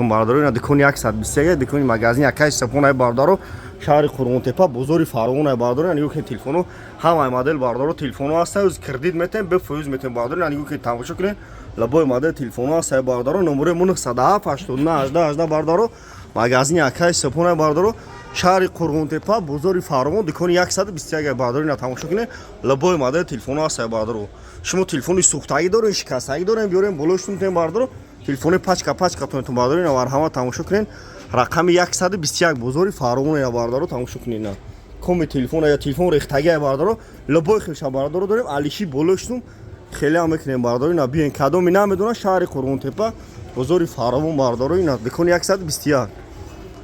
Бародаро, ина дукони 121, дукони магазин якай Субҳон, бародаро, шаҳри Қурғонтепа, бозори Фарғона, бародаро. Ина нигоҳ кунед, телефоно ҳамаи модел, бародаро, телефоно ҳастанд. Оз кредит метем, бефоиз метем, бародаро. Ина нигоҳ кунед, тамошо кунед, любой модел телефоно ҳастанд, бародаро. Номерои мо 907 89 18 18, бародаро. Магазини акай Субҳон, бародаро, шаҳри Қурғонтепа, бозори Фарғон, дукони 121, бародаро. Ина тамошо кунед, любой модел телефоно ҳастанд, бародаро. Шумо телефони сӯхтагӣ дорем, шикастагӣ дорем, биёрем, болоштун тем, бародаро. Телефони пачка пачка тонетон, бародаро. Ина марҳамат, тамошо кунед, рақами 121, бозори Фарғон, я, бародаро, тамошо кунед. Ина коми телефон я телефон рехтагӣ, бародаро, любой хелша, бародаро, дорем. Алиши болоштун хеле ҳам мекунем, бародаро. Ина биёен, кадоми намедонад, шаҳри Қурғонтепа, бозори Фаровон, бародаро, ина дукони 121,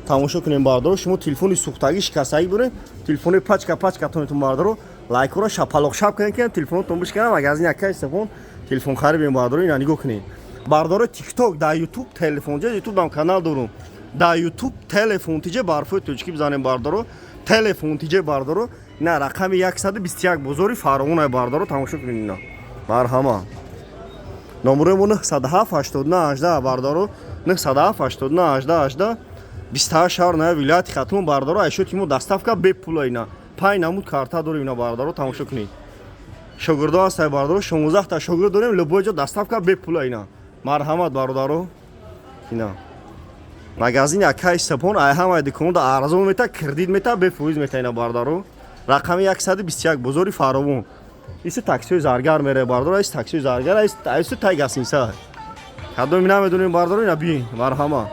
тамошо кунем, бародаро. Шумо телефони сӯхтагӣ, шикастагӣ дорем, телефони пачка пачка тонетон, бародаро. Лайкҳоро шапалоқ шап кунед, ки телефонотон бишканам. Магазин якай Субҳон телефон харибем, бародаро. Ина нигоҳ кунед, бародаро. Тикток, дар Ютуб телефонҷа, Ютубам канал дорум. Дар Ютуб Телефон Тиҷе, барфои тоҷикӣ бизанем, бародаро, Телефон Тиҷе, бародаро. Ина рақами 121, бозори Фарғона, бародаро, тамошо кунед. Ина марҳама, номерои мо 907 89 18, бародаро, 907 89 18 18, 28 шаҳр на вилояти Хатлон, бародаро. Айшоти мо доставка бепула. Ина панҷ намуд карта дорем, ина, бародаро, тамошо кунед. Шогирдо ҳастай, бародаро, 16 та шогирд дорем. Любой ҷо доставка бепула. Ина марҳамат, бародаро. Ина магазин акай Субҳон ай ҳамаи дуконда арзон мета, кредит мета, бефоиз мета. Ина, бародаро, рақами 121, бозори Фаровон. Иси таксиои заргар мере, бародаро, иси таксиои заргар, айси тай гасинса. Кадоми намедонем, бародаро, ина биин, марҳама.